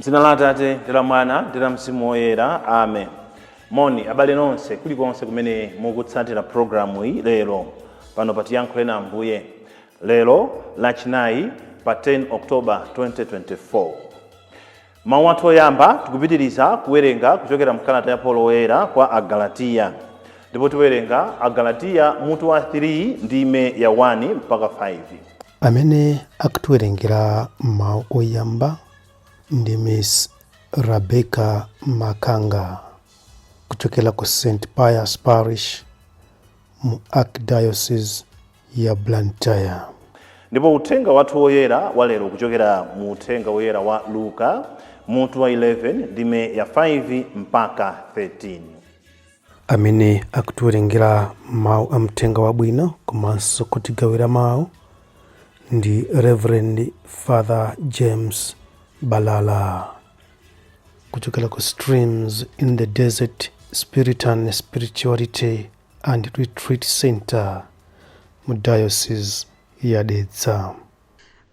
M'dzina la Atate, ndi la Mwana, ndi la Mzimu Woyera. Amen. Moni abale nonse kulikonse kumene mukutsatira programu iyi lero pano pa Tiyankhuleni Ambuye lero Lachinayi pa 10 October 2024. Mawu athu oyamba tikupitiriza kuwerenga kuchokera mkalata ya Paulo Woyera kwa Agalatiya ndipo tiwerenga Agalatiya mutu wa 3 ndime ya 1 mpaka 5. Amene akutiwerengera mawu oyamba ndi Miss Rebecca Makanga kuchokera ku St Pius Parish mu Archdiocese ya Blantyre. Ndipo uthenga wathu woyera wa lero kuchokera mu uthenga woyera wa Luka mutu wa 11 ndime ya 5 mpaka 13. Amene akutiwerengera mawu a mthenga wabwino komanso kutigawira mawu ndi Reverend Father James Balala kuchokera ku Streams in the Desert Spiritan Spirituality and Retreat Center mu Diocese ya Dedza.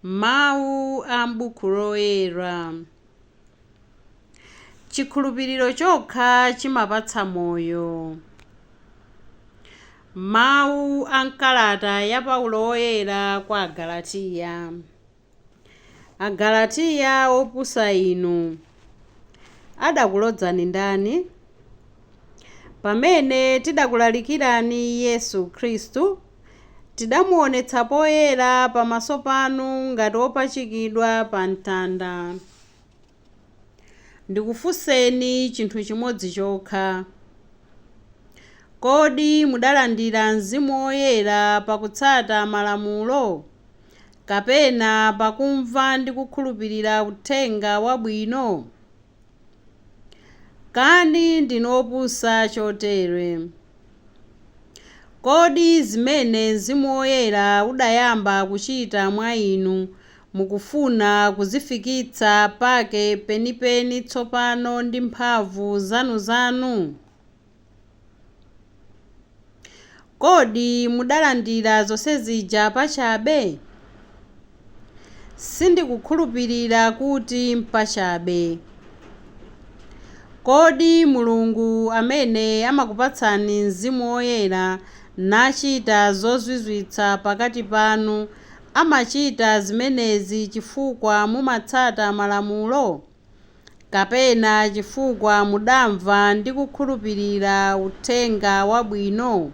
Mawu a m'Buku Loyera. Chikhulupiriro chokha chimapatsa moyo. Mawu a m'kalata ya Paulo Woyera kwa Agalatiya. Agalatiya opusa inu! Adakulodzani ndani? Pamene tidakulalikirani Yesu Khristu, tidamuonetsa poyera pamaso panu ngati wopachikidwa pa mtanda. Ndikufunseni chinthu chimodzi chokha. Kodi mudalandira Mzimu Woyera pakutsata malamulo, kapena pakumva ndi kukhulupirira Uthenga Wabwino? Kani ndinu opusa chotere? Kodi zimene Mzimu Woyera udayamba kuchita mwa inu mukufuna kuzifikitsa pake penipeni tsopano ndi mphamvu zanuzanu? Kodi mudalandira zonse zija pachabe? Sindikukhulupirira kuti mpachabe. Kodi Mulungu amene amakupatsani Mzimu Woyera nachita zozizwitsa pakati panu amachita zimenezi chifukwa mumatsata malamulo, kapena chifukwa mudamva ndi kukhulupirira Uthenga Wabwino?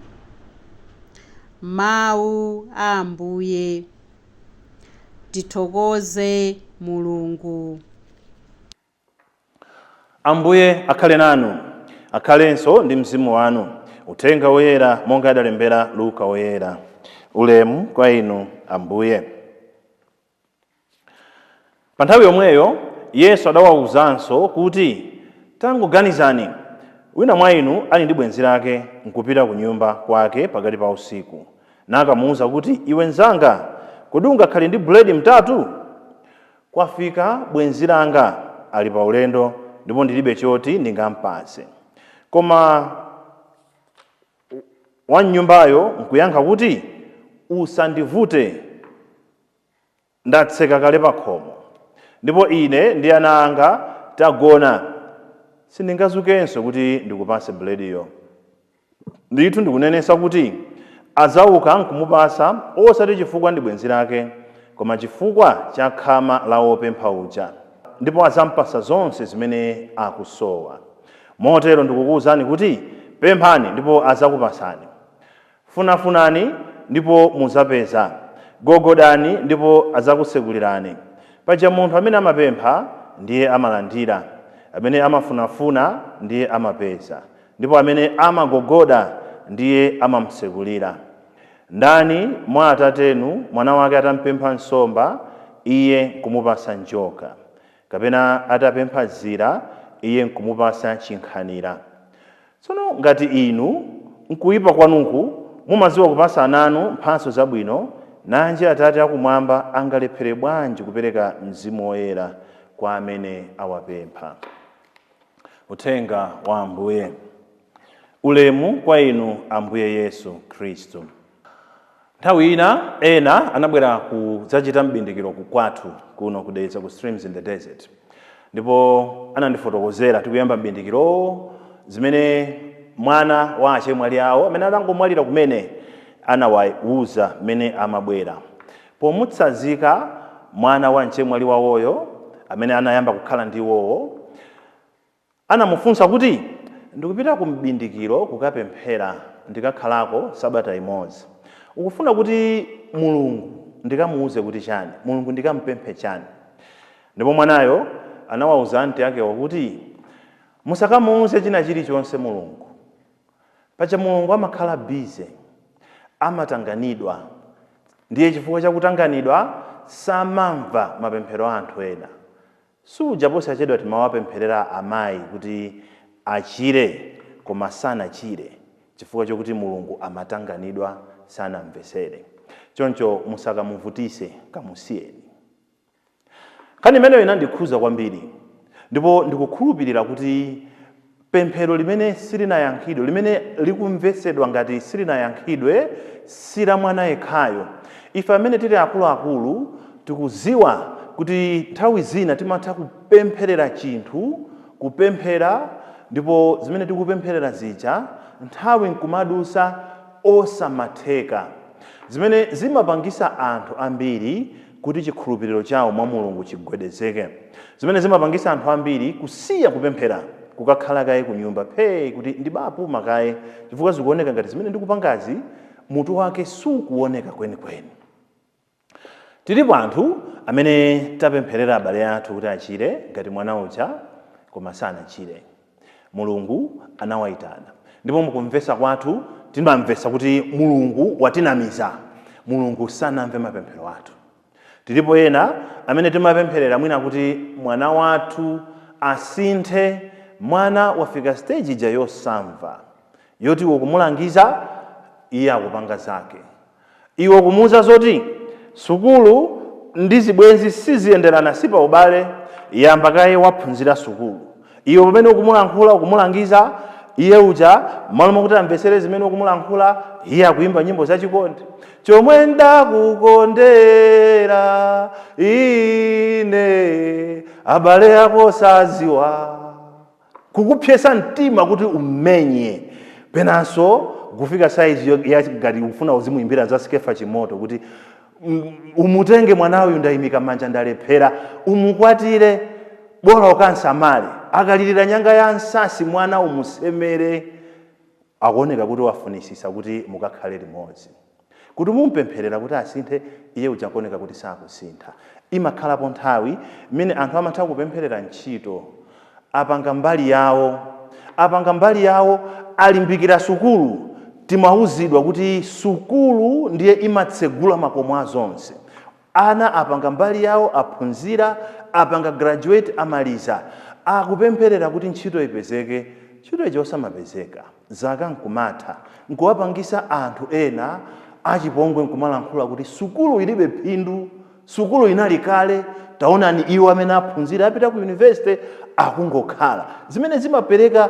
Mawu a Ambuye. Tithokoze Mulungu. Ambuye akhale nanu, akhalenso ndi mzimu wanu. Uthenga Woyera monga adalembera Luka Woyera. Ulemu kwa inu, Ambuye. Pa nthawi yomweyo Yesu adawauzanso kuti, Tangoganizani, wina mwa inu ali ndi bwenzi lake nkupita kunyumba kwake pakati pa usiku, nakamuuza kuti, Iwe mnzanga, kodi ungakhale ndi buledi mtatu? Kwafika bwenzi langa, ali pa ulendo, ndipo ndilibe choti ndingampatse. Koma wam'nyumbayo nkuyankha kuti, Usandivute, ndatseka kale pakhomo, ndipo ine ndi ana anga tagona. Sindingadzukenso kuti ndikupatse bulediyo. Ndithu ndikunenetsa kuti adzauka n'kumupatsa, osati chifukwa ndi bwenzi lake, koma chifukwa cha khama la wopempha uja, ndipo adzam'patsa zonse zimene akusowa. Motero ndikukuuzani kuti, Pemphani ndipo adzakupatsani. Funafunani ndipo mudzapeza. Gogodani ndipo adzakutsekulirani. Paja munthu amene amapempha ndiye amalandira, amene amafunafuna ndiye amapeza, ndipo amene amagogoda ndiye amamtsekulira. Ndani mwa atatenu, mwana wake atampempha nsomba, iye nkumupatsa njoka? Kapena atapempha dzira, iye nkumupatsa chinkhanira? Tsono ngati inu, m'kuipa kwanuku, mumadziwa kupatsa ana anu mphatso zabwino, nanji Atate akumwamba angalephere bwanji kupereka Mzimu Woyera kwa amene awapempha? Uthenga wa Ambuye. Ulemu kwa inu Ambuye Yesu Khristu. Nthawi ina ena anabwera kudzachita m'bindikiro ku kwathu kuno ku Dedza ku Streams in the Desert. Ndipo anandifotokozera tikuyamba mbindikiro zimene mwana wa achemwali awo amene anangomwalira kumene anawawuza mmene amabwera pomutsanzika mwana wa mchemwali wawoyo amene anayamba kukhala ndi iwowo. Anamufunsa kuti, "Ndikupita ku mbindikiro kukapemphera, ndikakhalako sabata imodzi. Ukufuna kuti Mulungu ndikamuuze kuti chani? Mulungu ndikampemphe chani?" Ndipo mwanayo anawawuza anti akewo kuti, "Musakamuuze china chilichonse Mulungu. Paja Mulungu amakhala busy, amatanganidwa. Ndiye chifukwa chakutanganidwa samamva mapemphero a anthu ena. Suja posachedwa timawapempherera amayi kuti achire, koma sanachire chifukwa chokuti Mulungu amatanganidwa, sanamvesere. Choncho musakamuvutise, kamusiyeni." Nkhani imeneyo inandikhuza kwambiri, ndipo ndikukhulupirira kuti pemphero limene silinayankhidwe, limene likumvesedwa ngati silinayankhidwe, si la mwana yekhayo. Ife amene tili akuluakulu tikuziwa kuti nthawi zina timatha kupempherera chinthu, kupemphera, ndipo zimene tikupempherera zija nthawi nkumadusa osamatheka, zimene zimapangisa anthu ambiri kuti chikhulupiriro chawo mwa Mulungu chigwedezeke, zimene zimapangisa anthu ambiri kusiya kupemphera, kukakhala kaye ku nyumba phee kuti ndibapuma kaye, chifukwa zikuoneka ngati zimene ndikupangazi mutu wake sukuoneka kwenikweni. Tilipo anthu amene tapempherera abale athu kuti achire ngati mwana uja, koma sanachire. Mulungu anawayitana, ndipo mukumvesa kwathu timamvesa kuti Mulungu watinamiza, Mulungu sanamve mapemphero athu. Tilipo ena amene timapempherera mwina kuti mwana wathu asinthe. Mwana wafika stage ija yosamva, yoti iwe kumulangiza iye akupanga zake, iwe kumuuza zoti sukulu ndi zibwenzi siziyenderana, sipa ubale, yamba kaye waphunzira sukulu, iwe pamene ukumulankhula, ukumulangiza, iye uja malo mokuti amvesere zimene ukumulankhula, iye akuyimba nyimbo zachikondi, "Chomwe ndakukondera ine abale ako saziwa," kukupyesa mtima kuti umenye. Penanso kufika saizi ya ngati ufuna uzimuyimbira za Skefa Chimoto kuti umutenge mwanayu, ndayimika manja ndalephera, umukwatire, bola ukansamale, akalirira nyanga ya nsasi mwana umusemere, akuoneka kuti wafunisisa kuti mukakhale limodzi, kuti mumpempherera kuti asinthe, iye uja kuoneka kuti sakusintha. Imakhalapo nthawi imene anthu amatha kupempherera ntchito, apanga mbali yawo, apanga mbali yawo, alimbikira sukulu. Timauzidwa kuti sukulu ndiye imatsegula makomo a zonse. Ana apanga mbali yawo, aphunzira, apanga graduate, amaliza, akupempherera kuti ntchito ipezeke. Ntchito ija osamapezeka, zaka nkumatha, nkuwapangisa anthu ena achipongwe nkumalankhula kuti sukulu ilibe phindu, sukulu inali kale, taonani iwo amene aphunzira apita ku university akungokhala, zimene zimapereka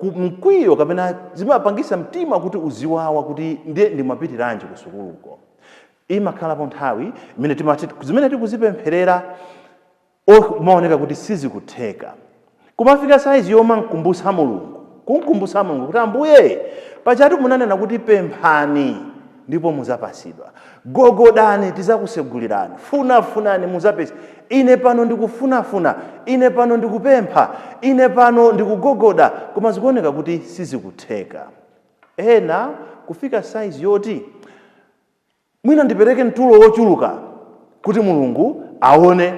mkwiyo kapena zimapangisa mtima kuti uziwawa kuti ndiye ndimapitiranji ku sukuluko. Imakhalapo nthawi imene timati zimene tikuzipempherera maoneka kuti sizikutheka, kumafika saizi yomamkumbutsa Mulungu, kumkumbutsa Mulungu kuti, "Ambuye, pachatu munanena kuti pemphani ndipo muzapasidwa, gogodani tizakusegulirani, funafunani muzapeza. Ine pano ndikufunafuna, ine pano ndikupempha, ine pano ndikugogoda, koma zikuoneka kuti sizikutheka." Ena kufika saizi yoti mwina ndipereke mtulo wochuluka kuti Mulungu aone,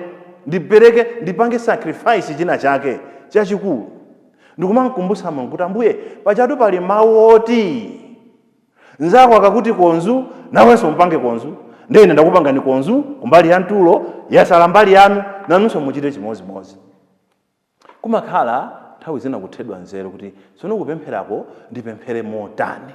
ndipereke, ndipange sacrifice china chake chachikulu, ndikumamkumbutsa Mulungu kuti, "Ambuye, pachatu pali mawu oti nzako akakuti konzu nawenso mpange konzu. Ndiye ine ndakupangani konzu kumbali ya mtulo, yasala mbali yanu, nanunso muchite chimodzimodzi." Kumakhala nthawi zina kuthedwa nzeru kuti tsono kupempherako ndipemphere motani?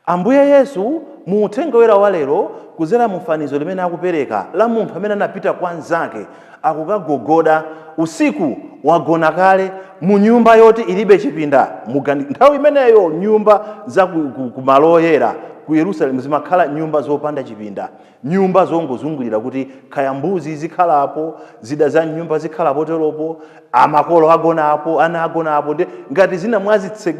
Ambuye Yesu mu uthenga woyera wa lero, kudzera mu fanizo limene akupereka la munthu amene anapita kwa mnzake, akukagogoda usiku, wagona kale mu nyumba yoti ilibe chipinda. Nthawi imeneyo nyumba za ku malo oyera ku Yerusalemu zimakhala nyumba zopanda chipinda, nyumba zongozungulira kuti kaya mbuzi zikhalapo, zida za nyumba zikhalapo teropo, amakolo agonapo, ana agonapo. Ndi ngati zina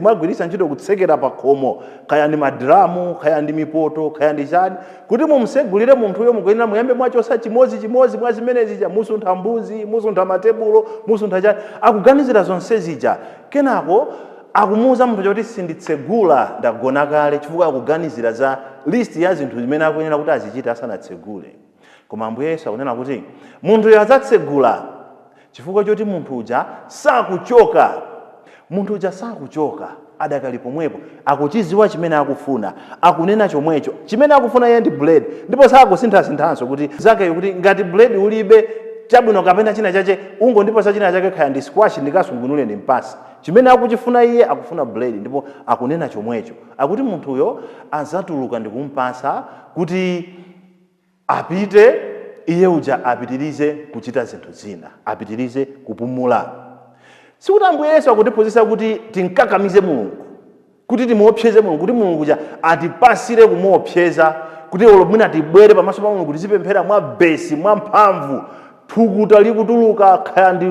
mwagwiritsa ntchito kutsekera pa khomo, kaya ndi madramu, kaya ndi mipoto, kaya ndi chani, kuti mumsegulire munthuyo mukuyenera muyambe mwachosa chimodzi chimodzi mwa zimene zija, musuntha mbuzi, musuntha matebulo, musuntha chani. Akuganizira zonse zija, kenako akumuwuza munthu choti sinditsegula, ndagona kale, chifukwa akuganizira za list ya zinthu zimene akuyenera kuti azichite asanatsegule. Koma Ambuye Yesu akunena kuti munthuyo adzatsegula chifukwa choti munthu uja sakuchoka, munthu uja sakuchoka, adakali pomwepo, akuchiziwa chimene akufuna, akunena chomwecho. Chimene akufuna iye ndi buledi, ndipo sakusinthasinthanso kuti zakeyo kuti ngati buledi ulibe chabwino kapena china chache ungondipasa china chake, kaya ndi squash ndikasungunule ndi mpasi. Chimene akuchifuna iye, akufuna buledi, ndipo akunena chomwecho. Akuti munthuyo azatuluka ndi kumpasa kuti apite, iye uja apitirize kuchita zinthu zina, apitirize kupumula. Sikuti Ambuye Yesu akutiphunzitsa kuti tinkakamize Mulungu, kuti timuopseze Mulungu, kuti Mulungu uja atipasire kumuopseza, kuti olo mwina tibwere pamaso pa Mulungu tizipemphera mwa besi, mwa mphamvu, thukuta likutuluka, kaya ndi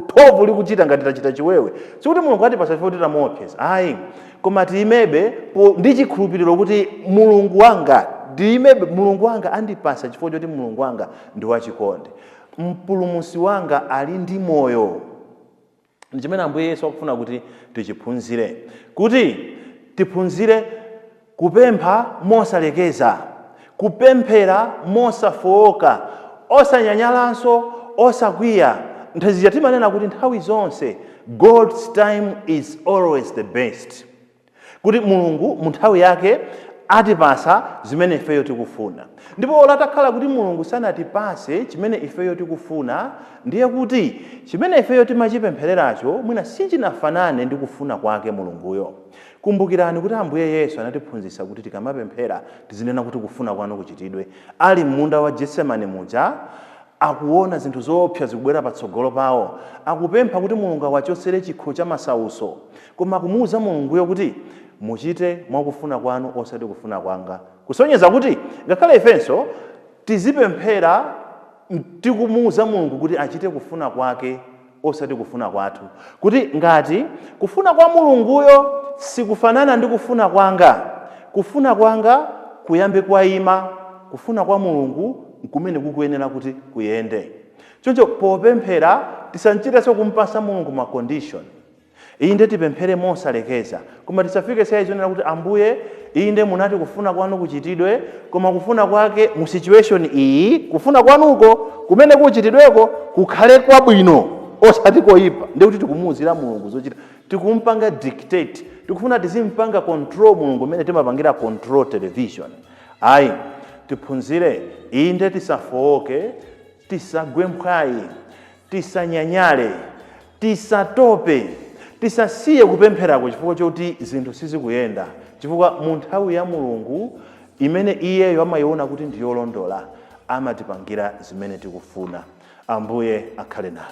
thovu likuchita ngati tachita chiwewe. Sikuti Mulungu atipasa chifukwa kuti tamuopseza, ayi, koma tiyimebe ndi chikhulupiriro kuti Mulungu wanga, ndiyimebe, Mulungu wanga andipasa chifukwa choti Mulungu wanga ndi wachikondi, Mpulumutsi wanga ali ndi moyo. Ndi chimene Ambuye Yesu akufuna kuti tichiphunzire, kuti tiphunzire kupempha mosalekeza, kupemphera mosafowoka, osanyanyalanso, osakwiya. Nthawi timanena kuti nthawi zonse God's time is always the best, kuti Mulungu mu nthawi yake atipasa zimene ifeyo tikufuna. Ndipo olo atakhala kuti Mulungu sanatipase chimene ifeyo tikufuna, ndiye kuti chimene ifeyo timachipemphereracho mwina sichinafanane ndi kufuna kwake Mulunguyo. Kumbukirani kuti Ambuye Yesu anatiphunzitsa kuti tikamapemphera tizinena kuti kufuna kwanu kuchitidwe. Ali m'munda wa Getsemani muja, akuona zinthu zoopsa zikubwera patsogolo pawo, akupempha kuti Mulungu awachotsere chikho cha masauso, koma akumuwuza Mulunguyo kuti muchite mwakufuna kwanu osati kufuna kwanga, kusonyeza kuti ngakhale ifenso tizipemphera tikumuwuza Mulungu kuti achite kufuna kwake osati kufuna kwathu, kuti ngati kufuna kwa Mulunguyo sikufanana ndi kufuna kwanga, kufuna kwanga kuyambe kwayima, kufuna kwa Mulungu nkumene kukuyenera kuti kuyende. Choncho popemphera tisanchitenso kumpasa Mulungu ma condition. Inde tipemphere mosalekeza, koma tisafike size yonena kuti Ambuye, inde munati kufuna kwanu kuchitidwe, koma kufuna kwake mu situation iyi, kufuna kwanuko kumene kuchitidweko kukhale kwabwino osati koyipa. Ndikuti tikumuwuzira Mulungu zochita, tikumpanga dictate, tikufuna tizimpanga control Mulungu mmene timapangira control television. Ayi, tiphunzire, inde tisafowoke, tisagwe mphwayi, tisanyanyale, tisatope, tisasiye kupempherako chifukwa choti zinthu sizikuyenda, chifukwa mu nthawi ya Mulungu imene iyeyo amayiona kuti ndiyolondola, amatipangira zimene tikufuna. Ambuye akhale nanu.